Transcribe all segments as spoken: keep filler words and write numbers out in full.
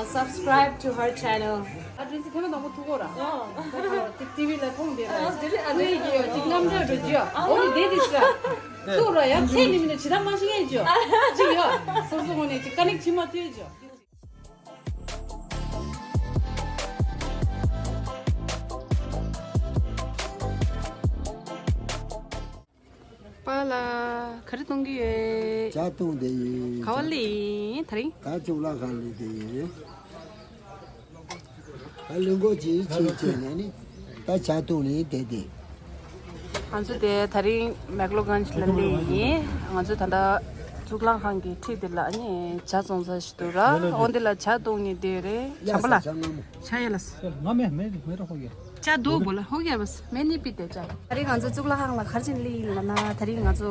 Subscribe to her channel. ཨ་ཏི་སི་ཐེངས་མ་དང་པོ་ཐུག་གོ་ར། ཨ། ཏི་ཝི་ལ་མཐོང་བསྡད་ར། ཨ་ཏི་ལི་ཨ་ཏི་ལི་ཡོད་ཅིག་རྣམ་འདྲ་འགྲོ་རྒྱུ་ཡོད། ཨ་འོ་ནི་དེ་དེ་ཤ། ཐུག་ར་ཡང་ཚེ་ནི་མི་ནི་ཇི་ལྟར་མ་ཤེས་ཡས་རྒྱུ་ཅིག་ཡོད། སོ་སོ་ངོ་ནས་ཅིག་ཀ་ནེག་བྱེད་མ་ཐུབ་རྒྱུ། པཱ་ལགས། ག་རེ་གཏོང་གི་ཡོད། ཇ་བཏུང་བསྡད་ཡོད། ག་པར་སླེབས་ཡིན་དེ་རིང་། ད་གཙུག་ལག་ཁང་སླེབས་བསྡད་ཡོད། ད་ལུས་འགོག་ཅིག་བྱེད་བྱས་ནས་ནི་ད་ཇ་བཏུང་ནས་བསྡད་བསྡད། ང་ཚོ་དེ་དེ་རིང་མེག་ལོ་གྷན་ཇི་ལ་སླེབས་ཡིན། ང་ཚོ་ད་ལྟ་གཙུག་ལག་ཁང་གི་འཁྲིས་དེ་ལ་ནི་ཇ་བཙོང་ས་ཞིག་འདུག་ར། འོ་འདི་ལ་ཇ་བཏུང་ནས་བསྡད་ཡོད་རེད། བྱམས་པ་ལགས། ཇ་ཡ་ལ། ང་མེད་མེད་མེད་རོགས་ཡ། ཅ་དོ་བོ་ལ་ཧོ་ཡ་བས་མེ་ནི་པི་ཏེ་ཅ། དེ་རིང་ང་ཚོ་གཙུག་ལག་ཁང་ལ་ག་རེ་བྱས་ནས་སླེབས་ཡིན་ལབ་ན། དེ་རིང་ང་ཚོ་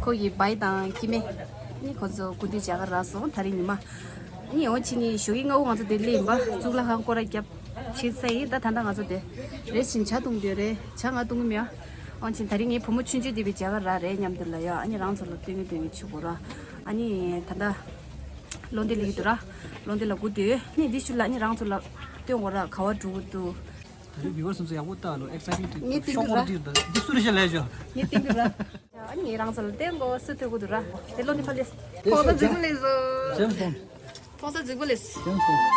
ཁོ་ཡི་བའི་དང་ཀི་མེ་ནི་ཁོ་ཚོ་སྐུ་མདུན་མཇལ་ག་རག་སོང་། དེ་རིང་ཉི་མ་ནི་འོ་ཕྱི་ནི་ཞོགས་ཀྱི་སྔ་པོ་ང་ཚོ་དེ་སླེབས་ཡིན་པ། གཙུག་ལག་ཁང་སྐོར་ར་བརྒྱབ་བྱས་ཚར་ཡིན། ད་ད་ལྟ་ང་ཚོ་དེ་རེས་བཞིན་ཇ་བཏུང་བསྡད་ཡོད་རེད། ཇ་ང་བཏུང་གི་མེད་ཨ། འོ་ཕྱིན་དེ་རིང་ངའི་བུ་མོ་ཆུང་ཆུང་དེ་བས་མཇལ་ག་རག་རེད་སྙམ་དུ་ལ་ཡ། ཨ་ནི་རང་ཚོ་ལ་སྟོན་གི་སྟོན་གི་བྱེད་དགོས་ར། ཨ་ནི་ད་ལྟ་བློ་འདི་ལེགས་འདུག་ར། བློ་འདི་ལ་སྒུག་སྡོད། ནི་འདི་ཤུལ་ལ་ནི་རང་ཚོ་ལ་སྟོན་དགོས་ར། ག་བ་འགྲོ་གི་འདུག་ད་རེས་བི་ཝར་སུམ་ཚོ་ཡག་པོ་ལྟ་ལོ། ཨེག་སའི་ཊིང་ངས་བསྟན་གྱི་ར། འདི་སུ་རེད་ཤག་ལས་ཤོག་ངས་བསྟན་གྱི་ར། ཨ་ནི་རང་ཚོ་ལ་སྟོན་དགོས། སུ་ཐུག་གི་འདུག་ར། དེ་བློ་འདི་ཕར་སླེབས། ཕོ་ཚོ་འཛུལ་གི་ལེ་བཟོ། ཇེམ་སི་བོན། ཕོ་ཚོ་འཛུལ་གི་ལེ། ཇེམ་སི་བོན།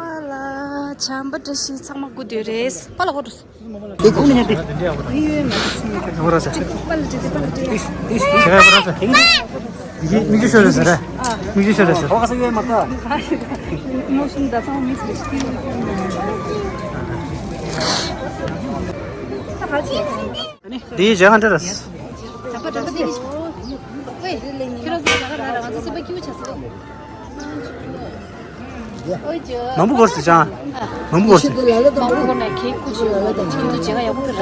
པཱ་ལགས་བྱམས་པ་བཀྲ་ཤིས་ཚང་མ་སྒུག་སྡོད་རེད། པཱ་ལགས་ཁོ་འགྲོ་སོང་། དེ་གུང་ནས་དེ། ཡོང་ར་ཟེར། པཱ་ལགས་བཀྲ་ཤིས། པཱ་ལགས་བཀྲ་ཤིས། བྱས་པ་ར་ཟེར། ཡིག་མིག་ཆུ་ཤོར་རེད་ཟེར། མིག་ཆུ་ཤོར་རེད་ཟེར། ཨ། ཁོ་ག་ས་ཡོད་མ་ལྟ། མོ་ཤིན་ད་ཚང་མིག་ཆུ་ཤིག་འདིའི་ཇ་གང་འདྲ་རེད། ད་པ་ད་པ་དེ་ནི། ཝེ། ཁྱེད་རང་ཚོ་ད་ག་རང་རང་ཚོ་སེམས་པ་སྐྱིད་པོ་ཆགས་སོང་། ཨོ་ཅོ། མང་པོ་འགོར་སི་ཅང་། མང་པོ་འགོར་སི། མང་པོ་འགོར་ན་ཁྱེད་སྐུ་ཅི་ཡོད་ལ་ད་ཁྱེད་ཚོ་མཇལ་ཁ་ཡག་པོ་རག་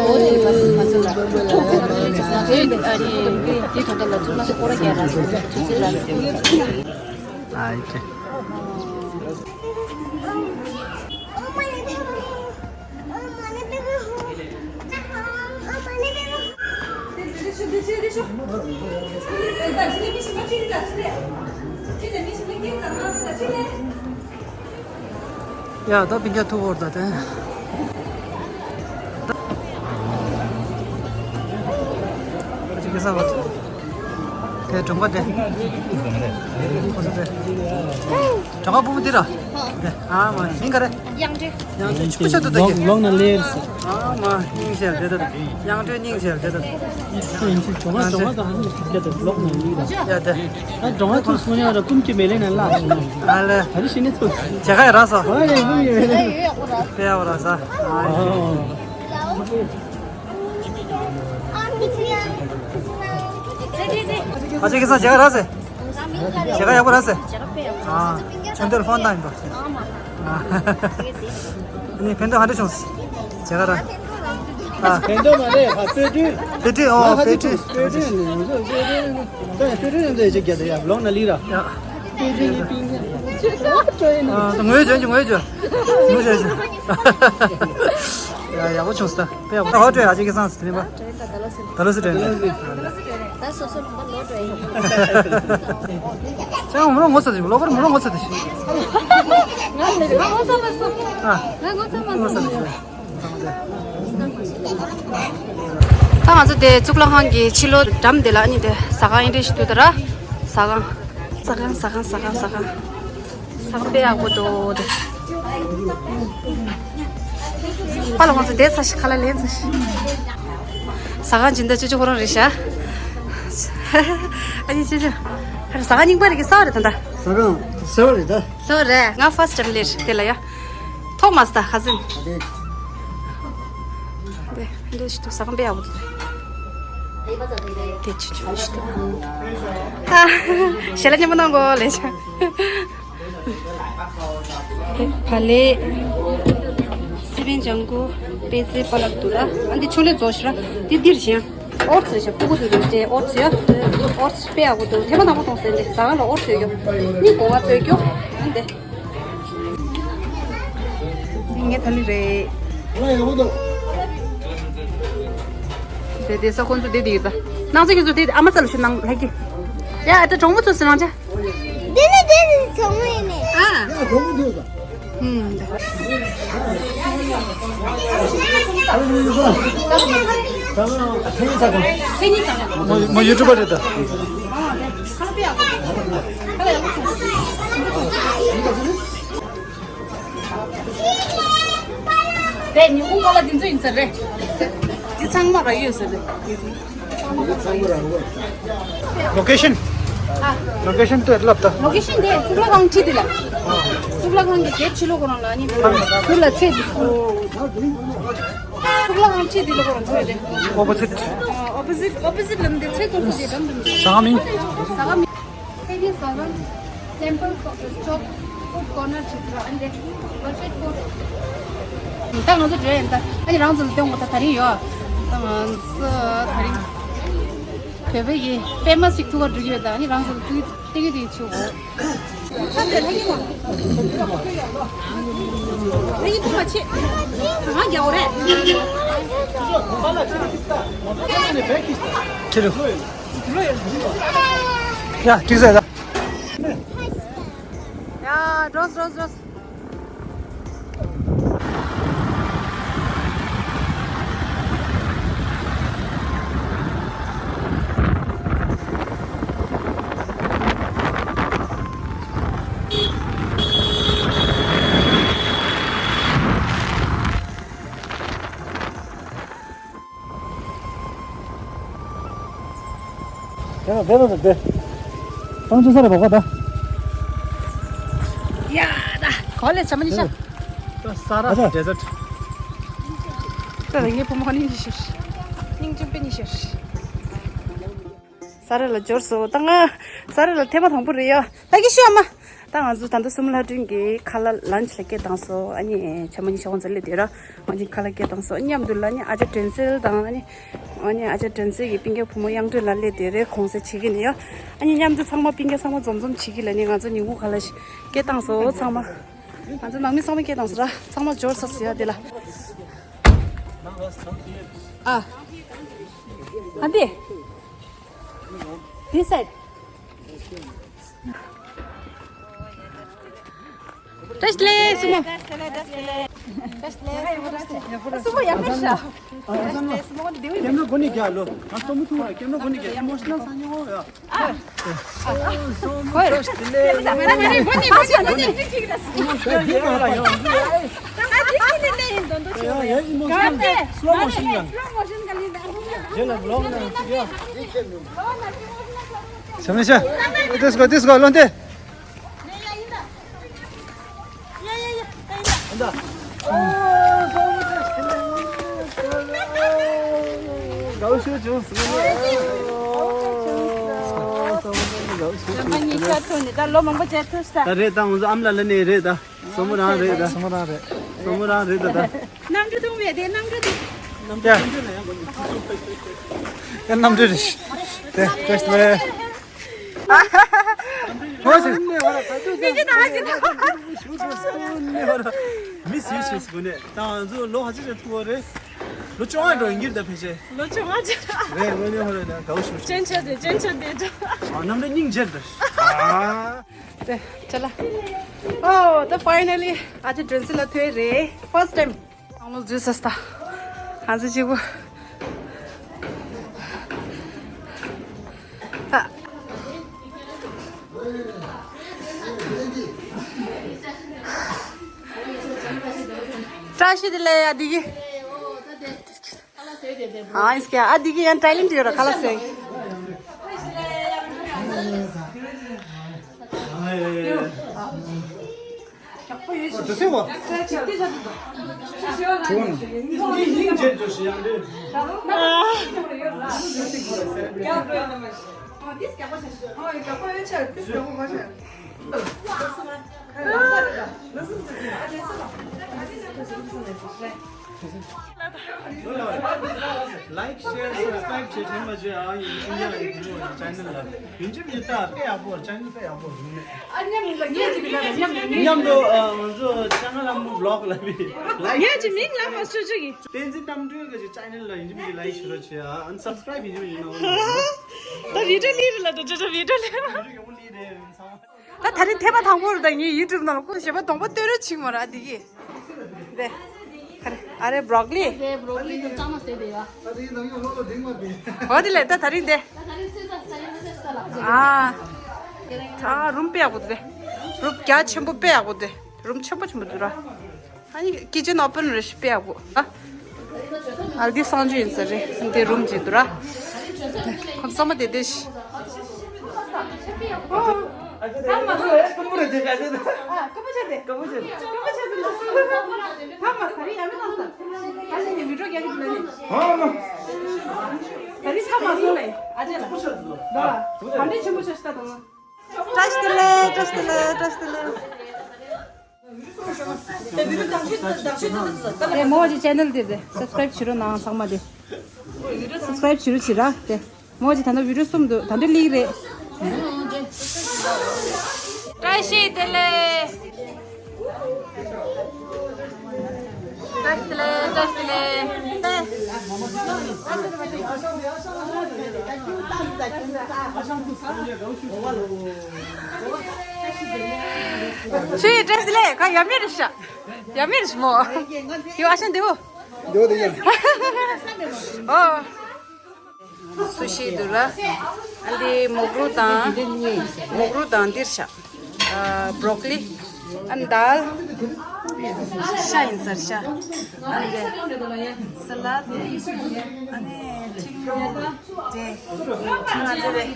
འོ་དེ་ཡིན་པ་སི་མ་ཚོ་ལ། ང་ཚོའི་ཨ་རི་དེ་ད་ལྟ་ལ་ཚུར་ལ་སྐོར་ར་རྒྱག་རག་སོང་། ཆུ་ཚོད་རག་སོང་། ཨ་ཡེ། ཡ་ད་ཕིན་ཀྱ་ཐུག་འོར་ད་དེ། ཅི་གི་ས་བ། དེ་གྲོང་པ་དེ། ཁོ་ཚོ་དེ། གྲོང་པ་སྤོ་བོ་འདི་ར། དེ། ཨ་མ་མིང་ག་རེ། དབྱངས་སྒྲོལ། དབྱངས་སྒྲོལ་ཆུ་ཆུ་ཏོ་ཏོ་གི། ལོག་ན་ལེར་སི། ཨ་མ་སྙིང་རྗེ་དེ་ཏོ། དབྱངས་སྒྲོལ་སྙིང་རྗེ་དེ་ཏོ། ཁོ་ཡིན་ཚུལ་གྲོང་པ་གྲོང་པ་དང་ཧ་ནི་སུ་རྒྱ་དེ་ལོག་ན་ལེར་ར། ཡ་དེ། ད་གྲོང་པ་ཐུག་སོང་ཡ་ར་ཀུན་གྱི་མེ་ལེ་ན་ལ་སོང་ན། ཨ་ལེ། ད་རི་ཤི་ནི་ཐུག་ཇ་ཁ་ཡ་ར་སོ། ཨ་ལེ་ཀུན་གྱི་མེ་ལེ་ན། དཔེ་ཡ་བ་ར་ས། ཨ། ཨ་ཅེ་ཁེ་སང་ཇ་ག་རག་སེ། ཇ་ག་ཡག་པོ་རག་སེ། ཨ། ཆུང་དུས་ཕོན་ཐང་ཡིན་པ། ཨ་ནི་ཕན་ཐོགས་ག་འདྲ་བྱུང་སེ། ཇ་ག་རག་ཨ། ཕན་ཐོགས་མ་རེད། ཨ་པེ་ཏྲི། པེ་ཏྲི་ཨོ་པེ་ཏྲི། པེ་ཏྲི་ནི་ང་ཚོ་པེ་ཏྲི་ནི་ད་པེ་ཏྲི་ནི་འདི་ཅིག་རྒྱ་དེ་ཡ་ལོག་ན་ལི་ར། ཡ། པེ་ཏྲི་ནི་པིང་ཡ། ཨ་ངོས་བྱོན་གྱི་ངོས་བྱོན། ངོས་བྱོན་གྱི། ཡ་ཡག་པོ་བྱུང་སོང་ད། དཔེ་ཡག་པོ། ད་ཧོ་ཏྲེ་ཨ་ཅེ་གི་སང་སི་ནི་པ། ད་ལོ་སི་དྲན་ད། ད་སོ་སོ་ལུང་པ་ལོ་དྲན་ཡིན། ཅང་མོ་རང་ངོ་ཚ་དེ་ལོ་ཀར་མོ་རང་ངོ་ཚ་དེ། ང་ལ་ང་ངོ་ཚ་མ་སོང་། ཨ། ང་ངོ་ཚ་མ་སོང་། ད་ང་ཚོ་དེ་གཙུག་ལག་ཁང་གི་ཕྱི་ལོགས་འགྲམ་དེ་ལ་ཨ་ནི་དེ་ཟ་ཁང་ཨེ་འདྲ་ཞིག་འདུག་ད་ར། ཟ་ཁང་། ཟ་ཁང་ཟ་ཁང་ཟ་ཁང་ཟ་ཁང་། ཟ་ཁང་དཔེ་ཡག་པོ་འདུག་དེ། པཱ་ལགས་ཁོང་ཚོ་བསྡད་ས་ཞིག་ཁ་ལག་ལེན་ས་ཞིག་ཟ་ཁང་སྦྱིན་བདག་ཅོ་ཅོ་ཁོ་རང་རེད་ཤག་ཨ་ནི་ཅོ་ཅོ། ཟ་ཁང་རྙིང་པ་རེད་གི་གསར་པ་རེད་ད་ད། ཟ་ཁང་གསར་པ་རེད་ད། གསར་པ་རེད། ང་ཕར་སི་ཊི་ཊའིམ་སླེབས་དེ་ལ་ཡ། ཐོག་མ་སི་ད་ཁ་སང་། ཨ་དེ། དེ་འདྲ་ཞིག་འདུག་ཟ་ཁང་དཔེ་ཡག་པོ་འདུག་དེ་ཅོ་ཅོ་ཞིག་འདུག་ཨ། ཞལ་ལག་མཉམ་པོ་གནང་དགོས་ལབ་ཤག་བག་ལེབ། སི་པན་ལྗང་གུ། པད་ཚལ་པ་ལགས་འདུག་ར། ཨ་འདི་ཕྱོགས་ལས་རྫོགས་ཤི་ར། འདི་འདིར་བཞེངས། ཨོ་ཙི་ཞབས་ཕྲུག་གུ་དུ་དེ་ཨོ་ཙི་ཡ། ཨོ་ཙི་དཔེ་ཡག་པོ་འདུག་ཐེངས་མ་དང་པོ་མཐོང་ཟེར་ནས་ཟ་ཁང་ལ་ཨོ་ཙི་ཡོད་རྒྱུ། ནི་གོ་བ་རྩོད་རྒྱུ། ཨ་འདི། འདི་ངའི་ཐ་ལི་རེད། དེ་དེ་ས་ཁོང་ཚོ་དེ་དེ་ཡོད་ད། ནང་ཚེ་ཁྱོད་ཚོ་དེ་ཨ་མ་ཚ་ལ་ཤོད་ནང་ལྷག་གི། ཡ་ཨ་ད་གྲོང་པོ་ཚོ་ཟེར་ནང་ཆ། དེ་ནི་དེ་ནི་གྲོང་པོ་ཡིན་ནི། ཨ། ཡ་གྲོང་པོ་འདུག་ད། ཨུམ། མོ་ཡུ་ཊུ་བར་རེད་ད། དེ་ཉིན་གུང་ག་ལ་འདི་ཚོ་ཡིན་ས་རེད། འདི་ཚང་མ་ར་ཡོད་ས་རེད། ལོ་ཀེ་ཤན། ཨ། ལོ་ཀེ་ཤན་དེ་ལབ་ད། ལོ་ཀེ་ཤན་དེ་གཙུག་ལག་ཁང་ཁྲི་དེ་ལ། གཙུག་ལག་ཁང་གི་གེ་ཊི་ཕྱི་ལོགས་ཁོ་རང་ལ་ནི། ཟུར་ལ་ཚེ་འདི། གཙུག་ལག་ཁང་ཁྲི་དེ་ལ་ཁོ་རང་ཚོ་ཡོད་དེ། ཨོ་པོ་ཟིཊ། ཨ། ཨོ་པོ་ཟིཊ། ཨོ་པོ་ཟིཊ་ལ་འདི་ཚེ་གཙོ་བོ་དེ་རང་དུ་མི། ཟ་ཁང་མིང་། ཟ་ཁང་མིང་། Second Sagan Temple Shop Food Corner Chitra and Perfect Food. ད་ང་ཚོ་འགྲོ་ཡིན་ད། ཨ་ནི་རང་ཚོ་ལ་སྟོན་དགོས་ད། ད་རིང་ཡོད། ད་ང་ཚོ་ད་རིང་བོད་པའི་ཡི་ཕེ་མ་སི་ཞིག་ཐུག་ག་འགྲོ་གི་ཡོད་ད། ཨ་ནི་རང་ཚོ་ལ་ཐུག་སྟེར་གི་དེ་ཆུ་འོ། ཚ་ཟེར་ལྷ་ཡི་བ། ལྷ་ཡི་བུ་མ་ཆེ། ང་རྒྱལ་བོ་རེད། ཁྱེད་རུ། ཡ་གཅིག་ཟེར་ད། ཡ་འགྲོ་འགྲོ་འགྲོ། དེ་ལ་དེ་ལ་དེ། ཏང་ཅུ་ས་རེ་བ་ག་ད། ཡ་ད། གོ་ལེ་ཆ་མ་ནི་ཤ། ད་ས་ར་ཨ་ད་ཌེ་ཟར་ཊི། ད་ལ་ངའི་བུ་མོ་ནི་ཤ། སྙིང་རྗེ་པེ་ནི་ཤ། ས་ར་ལ་འབྱོར་སོ། ད་ང་ས་ར་ལ་ཐེངས་མ་དང་པོ་རེད་ཡ། ད་གི་ཤོ་མ། ད་ང་ཚོ་ད་ལྟ་སུམ་ལྷ་སྒྲོན་གྱི་ཁ་ལག་ལན་ཆི་ལ་སྐད་བཏང་སོང་། ཨ་ནི་ཆ་མ་ནི་ཤ་ཁོང་ཚོ་སླེབས་དེ་ར། ང་ཚོ་ཁ་ལག་སྐད་བཏང་སོང་། མཉམ་དུ་ལ་ནི་ཨ་ཅག་དྲན་གསལ་དང་ཨ་ནི། ཨ་ནི་ཨ་ཅག་དྲན་གསལ་གྱི་སྤུན་ཀྱག་བུ་མོ་གཡང་སྒྲོན་ལགས་སླེབས་དེ་རེད། གུང་སེང་བྱེད་ཀྱི་ནི་ཡ། ཨ་ནི་མཉམ་དུ་ཚང་མ་སྤུན་ཀྱག་ཚང་མ་འཛོམས་འཛོམས་བྱེད་ཀྱི་ལ་ནི། ང་ཚོ་ཉིན་གུང་ཁ་ལག་སྐད་བཏང་སོང་ཚང་མ། ང་ཚོ་ནང་མི་ཚང་མ་སྐད་བཏང་སོང་ར། ཚང་མ་འབྱོར་ས་སོ་ཡ་དེ་ལ། ཨ། ཨ་དེ། This side. བཀྲ་ཤིས་བདེ་ལེགས་སྲུ་མོ། བཀྲ་ཤིས་བདེ་ལེགས་སྲུ་མོ། བཀྲ་ཤིས་བདེ་ལེགས་སྲུ་མོ། སྲུ་མོ་ཡག་པོ་ཤ། བཀྲ་ཤིས་བདེ་ལེགས་སྲུ་མོ། དེ་བས་ཀེམ་ར་གོ་ནས་རྒྱག་ལོ། ང་སྟོན་མོ་ཐུག་ར། ཀེམ་ར་གོ་ནས་རྒྱག་ཨི་མོ་ཤི་ནལ་ས་ཉོ་ཡ། ཨ། སྲུ་མོ་བཀྲ་ཤིས་བདེ་ལེགས། ཨི་མོ་ཤི་ནལ་ཡ་ཡ་ཡ། ཨི་མོ་ཤི་ནལ་སི་ལོ་མོ་ཤན་ཡ། རྗེས་ལ་ལོག་ན་ཡ། བྱམས་ཆེན། དེ་སྒོ་དེ་སྒོ་ལོན་ཏེ། ད་རེད་ད། ང་ཚོ་ཨ་མ་ལགས་ལ་ནས་རེད་ད། སྲུ་མོ་རང་རེད་ད། སྲུ་མོ་རང་རེད། སྲུ་མོ་རང་རེད་ད་ད། གནམ་གྲུ་མཐོང་མེད་དེ། གནམ་གྲུ་དེ། ཡ། ཡ་གནམ་གྲུ་རེད། དེ་བཀྲ་ཤིས་བདེ་ལེགས། ཧོ་ཞེས། མི་ཅི་ད་ཅི་ད། མི་སུས་ཤེས་སུ་ནས་ད་ང་ཚོ་ལོ་ཧ་ཅི་རེད་ཐུག་པ་རེད། ལོ་བཅོ་ལྔ་འགྲོ་ཡིན་གྱི་རེད་ད་ཕལ་ཆེར། ལོ་བཅོ་ལྔ་ཅི་རེད། ངོ་ནས་ཧོ་རེད་ད། དགའ་བོ་ཞུ་ཞུ། ཅན་ཆ་དེ་ཅན་ཆ་དེ་ད། ཨ་གནམ་གྲུ་སྙིང་རྗེ་རེད། ཨ། དེ་ཅ་ལག་ཨོ་ད་ཕའི་ནལ་ལི་ཨ་ཅེ་དྲན་གསལ་ལ་ཐོན་རེད། ཕར་སི་ཊི་ཊའིམ། ཨང་ལོ་ཇུས་ས་ད། ང་ཚོ་གཅིག་པུ། ད། བཀྲ་ཤིས་བདེ་ལེགས་ཡ་འདི་གི། ཨ་ཨིན་སྐྱ་ཨ་འདི་གི་ཡང་ཊའི་ལེན་ཊི་ཡོད་ར་ཁ་ལག་ཟས། དེ་སེ་བ། Like, share, subscribe བྱེད་མཁན་མ་བྱེད་ཨ། ཡིན་ཡིན་ཡང་ཡིན་ཡང་channel ལ་ཡིན་གཅིག་མིན་གཅིག་ད་དཔེ་ཡག་པོ། channel དཔེ་ཡག་པོ་རེད། མཉམ་དུ་ཨ་ང་ཚོ་ཆང་ལ་མོ་vlog ལ་བི་like ངས་ཀྱི་མིང་ལ་མ་སུ་ཅིག་གི་བསྟན་འཛིན་རྣམ་གྲོལ་གྱི་channel ལ་ཡིན་གཅིག་མིན་གཅིག་like བྱེད་རོགས་བྱེད་ཨ། subscribe ཡིན་གཅིག་མིན་གཅིག་གནང་རོགས་གནང་། ད་video ལི་རེད་ལ་ད་ཅོ་ཅོ་video ལི་རེད། video ཡག་པོ་ལི་རེད་ཚང་མ། ད་ད་རིང་ཐེངས་མ་དང་པོ་རེད། ད་ངའི་YouTube ནང་ལ་ཁོ་ཞེ་པོ་གདོང་པ་སྟོན་རོགས་བྱེད་མོ་ར་འདི་གི་དེ། ཨ་རེ་broccoli། དེ་broccoli དང་གཙང་མ་ཟེར་དེ་ཡ། ད་དེ་ནང་ཡོང་ལོ་ལོ་དེང་མ་དེ། འོ་དེ་ལས་ད་ད་རིང་དེ། ད་ད་རིང་ཚེས་ཚ་ས་ཡོང་ཚེས་ཚ་ལ། ཨ། ད་རུམ་དཔེ་ཡག་པོ་དེ། རུམ་རྒྱ་ཆེན་པོ་དཔེ་ཡག་པོ་དེ། རུམ་ཆེན་པོ་ཆེན་པོ་འདུག་ར། ཨ་ནི་kitchen open རེ་ཞིག་དཔེ་ཡག་པོ། ཨ། ཨ་འདི་གསང་སྤྱོད་ཡིན་ས་རེད། འདི་རུམ་ཅིག་འདུག་ར། ཁོང་ཚང་མ་དེ་དེ་ཤི། ཨ་མ་སོ། ཀ་པུ་རེད་དེ་ཀ་ཅེ། ཨ་ཀ་པུ་ཆ་དེ། ཀ་པུ་ཆ་དེ། ཀ་པུ་ཆ་དེ་ལ་སོ། ཐ་མ་ས་རི་ཡ་མི་ན་ས། ད་ལེ་ནི་མི་འགྲོ་རྒྱག་གི་འདུག་ལེ་ནི། ཨ་མ། ད་རི་ཐ་མ་སོ་ལེ། ཨ་ཅེ་ལ། ཀ་པུ་ཆ་དེ་ལ། ད་ལ། ད་འདི་ཆེན་པོ་ཆ་ཤི་ད་དང་། བཀྲ་ཤིས་བདེ་ལེགས། བཀྲ་ཤིས་བདེ་ལེགས། བཀྲ་ཤིས་བདེ་ལེགས། དེ་མོ་གི་channel དེ་དེ་subscribe བྱེད་རོགས་གནང་ཚང་མ་དེ། subscribe བྱེད་རོགས་བྱེད་ར་དེ། མོ་གི་ད་ལྟ་video གསུམ་འདུག་ད་ལྟ་ལིག་རེད། བཀྲ་ཤིས་བདེ་ལེགས། བཀྲ་ཤིས་བདེ་ལེགས། བཀྲ་ཤིས་བདེ་ལེགས། ཆུའི་བཀྲ་ཤིས་བདེ་ལེགས། ག་ཡ་མེད་རེད་ཤག་ཡ་མེད་རེད་ཤག་མོ། ཡོ་ཨ་ཤང་དེའུ། དེའུ་དེ་ཡ། ཨོ། སུ་ཤི་འདུག་ར། ཨ་འདི་མོག་རུ་དང་། མོག་རུ་དང་འདིར་ཤ། ཨ་broccoli། ཨ་འདི་ཤ་ཡིན་ཟེར་ཤ། ཨ་འདི་salad། ཨ་ནི་ཐིང་། དེ། ང་ཚོ་རེད།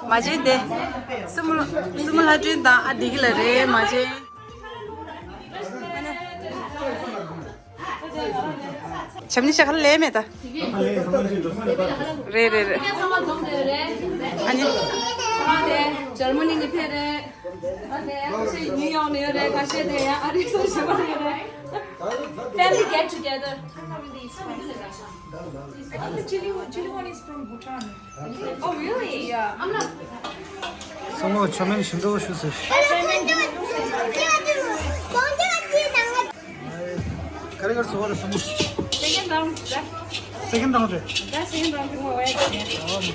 མ་བྱན་དེ། སྲིན་མོ་སྲིན་མོ་ལྷ་སྒྲོན་དང་ཨ་འདི་གི་ལ་རེད་མ་བྱན། བྱམས་ནི་ཤ་ཁ་ལས་མེད་ད། རེད་རེད་རེད། ཨ་ནི། ཁ་ལག་དེ་ཇར་མ་ནི་ནས་ཕེབས་རེད། ཨ་ནི་ཁ་ཤས་ཉིའུ་ཡོག་ནས་ཡོད་རེད། ཁ་ཤས་དེ་ཡང་ཨ་རི་སོ་ཞེ་པོ་ནས་ཡོད་རེད། Family get together. I think the chili one, chili one is from Bhutan. Oh, really? Yeah. I'm not. སོང་ངོ་ཆོ་མེན་ཞིམ་པོ་ཞུ་ཟེར། ཁ་རི་ཁར་སོ་བར་སོང་། Second round. Second round རེད། ད་second round གི་ངོ་བས་ད་ནས། ཨོ་མ།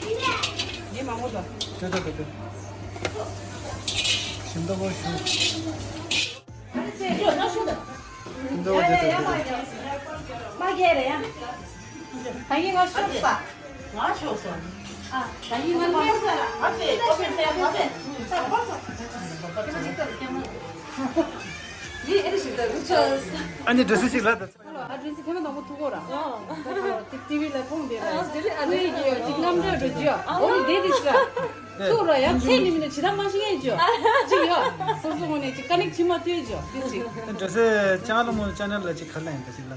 ངས་མ་ངོ་ད། ཏེ་ཏེ་ཏེ་ཏེ། ཞིམ་པོ་ཞུ། ཨ་ནི་འདྲ་སུ་ཞིག་ལ། ཨ་འདྲ་སུ་ཐེངས་མ་དང་པོ་ཐུག་གོ་ར། ཨ་འདྲ་སུ་ཐེངས་མ་དང་པོ་ཐུག་གོ་ར། ཏི་ཝི་ལ་མཐོང་བསྡད་ར། ཨ་འདི་རེད། ཨ་འདི་རེད། ཅིག་རྣམ་འགྲོས་འགྲོ་རྒྱུ་ཡ། འོ་ནི་དེ་དེ་ཤ། ཐུག་ར་ཡ་ཚེ་ནི་མི་ནི་ཇི་ལྟར་མ་ཤེས་ཡས་རྒྱུ། ཅིག་ཡ། སོ་སོ་ངོ་ནས་ཅིག་ཀ་ནེག་བྱེད་མ་ཐུབ་རྒྱུ་དེ་ཅིག་འདྲ་སེ་ཅང་ལ་མོ་ཅ་ནལ་ལ་ཅིག་ཁ་ལ་ཡིན་ད་ཅིག་ལ།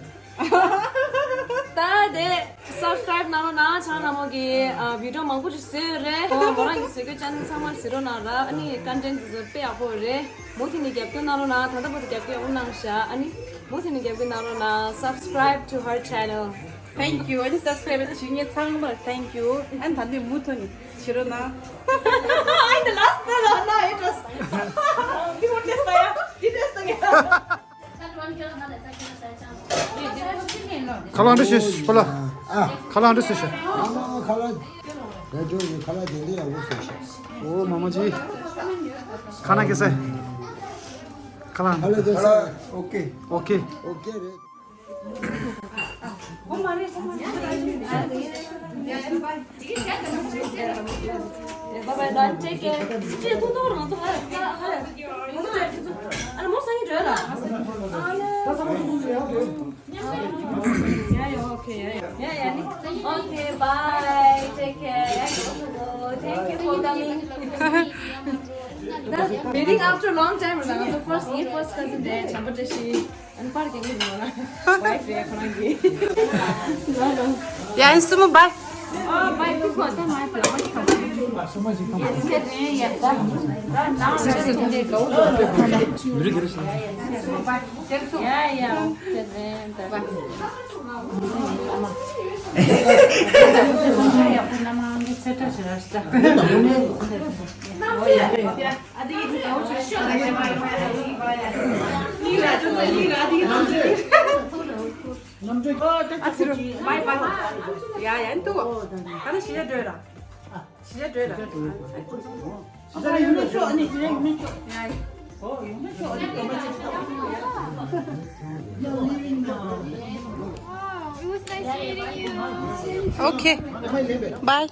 ད་དེ་subscribe གནང་རོགས་གནང་། ཆང་ནག་མོ་གི་ཨ་video མང་པོ་ཅིག་བཟོས་ཡོད་རེད། ཁོ་མོ་རང་གི་བཟོས་རྒྱུ་channel ཚང་མ་གཟིགས་རོགས་གནང་ར། ཨ་ནི་content དེ་ཚོ་དཔེ་ཡག་པོ་རེད། མུ་མཐུད་ནས་རྒྱབ་སྐྱོར་གནང་རོགས་གནང་། ད་ལྟ་བར་དུ་རྒྱབ་སྐྱོར་ཡག་པོ་གནང་ཤག་ཨ་ནི་མུ་མཐུད་ནས་རྒྱབ་སྐྱོར་གནང་རོགས་གནང་། Subscribe to her channel. Thank you. ཨ་ནི་subscribe བྱེད་མཁན་ཚང་མར་thank you. ཨ་ནི་ད་འདི་མུ་མཐུད་ནས་བྱེད་རོགས་གནང་། ཨ་ནི་last ནས་ལ་ན་ཨེ་ཏོས། འདི་མོ་test ཡ། འདི་test ཡ། ཁ་ལག་འདྲ་ཞིག་པ་ལ། ཨ། ཁ་ལག་འདྲ་ཞིག་ཤ། ཨ་མ་ཁ་ལག་རེད་འདུག་ཁ་ལག་དེ་འདྲ་ཡག་པོ་བཟོས་ཤག་ཨོ་མ་མ་ཅི། ཁ་ན་ཀེ་སེ། ཁ་ལག་ཁ་ལག་ཀེ་སེ། ཨོ་ཀེ། ཨོ་ཀེ། ཨོ་ཀེ་རེད། Bye bye, take care. ཅི་ཐུང་ཐུང་རང་ཚོ་ཧ་ཧ་ཧ། ཨ་ལ་མོ་སང་ཉིན་འགྲོ་ལ། ཨ་ལ། ཡ་ཡ། Okay, yeah, yeah, yeah, yeah. Okay, bye. Take care. Thank you for coming. Meeting after a long time. So first, first cousin there, Champa Tashi. And part again, wife there, Konagi. No, no. Yeah, and Sumo, bye. ཨ་ཙི་རུ། བའི་བའི། ཡ་ཡ་འདུག་ད་ནི་ཞི་ལ་སྒྲོལ་ར། ཞི་ལ་སྒྲོལ་ར། ཡ་ཡ། Okay. Bye.